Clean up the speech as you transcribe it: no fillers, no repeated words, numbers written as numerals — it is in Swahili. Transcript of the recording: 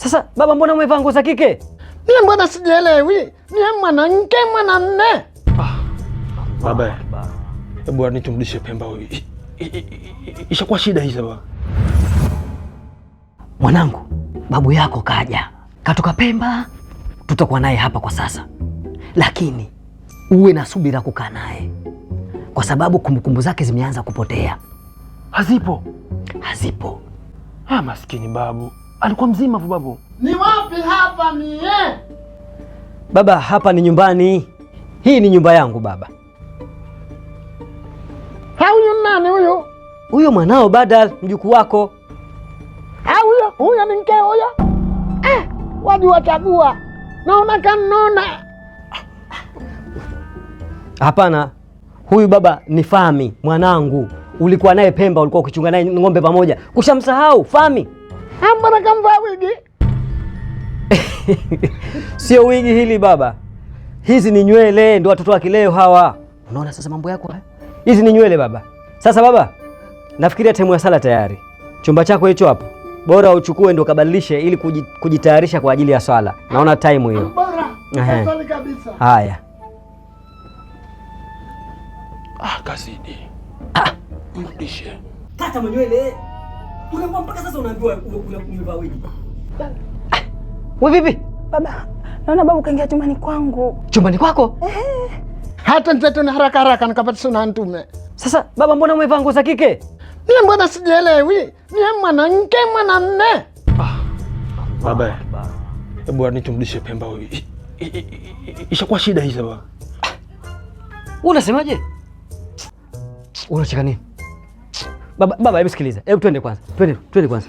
Sasa baba, mbona umevaa nguo za kike? Mie mbona sijielewi? Mie mwanamke mwanamme. Baba, hebu nitumrudishe Pemba huyu. Ishakuwa shida hii sasa. Mwanangu, babu yako kaja, katoka Pemba, tutakuwa naye hapa kwa sasa, lakini uwe na subira kukaa naye kwa sababu kumbukumbu zake zimeanza kupotea. Hazipo. Hazipo. Ah, maskini babu. Alikuwa mzima hapo babu. Ni wapi hapa mie? Baba, hapa ni nyumbani. Hii ni nyumba yangu baba. Ha, huyu nani huyu? Huyo mwanao Badal, mjukuu wako. Ha, huyo huyo ni mkeo huyo? Eh, wajua chagua. Naona kanona. Hapana, huyu baba ni Fami mwanangu. Ulikuwa naye Pemba, ulikuwa ukichunga naye ng'ombe pamoja. Kushamsahau Fami? Mbona kamvaa wigi? Sio wigi hili baba, hizi ni nywele, ndio watoto wa kileo hawa. Unaona sasa mambo yako haya, hizi ni nywele baba. Sasa baba, nafikiria time ya sala tayari. Chumba chako hicho hapo, bora uchukue ndio kabadilishe, ili kujitayarisha kwa ajili ya swala. Naona time hiyo. Bora. Ehe. Swali kabisa. Haya. Ah, kazidi. Ah. Mrudishe. Kata mwenywele. Unakuwa mpaka sasa unaambiwa umevaa wigi. Wewe vipi? Baba, naona babu kaingia chumbani kwangu. Chumbani kwako? Hata nzetu ni haraka haraka nikapata suna ntume. Sasa baba, mbona umevaa nguo za kike? Mie mbona sijielewi? Mie mwanamke mwanamme. Baba, hebu nitumrudishe Pemba huyu. Ishakuwa shida hii sasa. Unasemaje? Unacheka nini? Baba, baba, hebu sikiliza. Hebu twende kwanza. Twende, twende kwanza.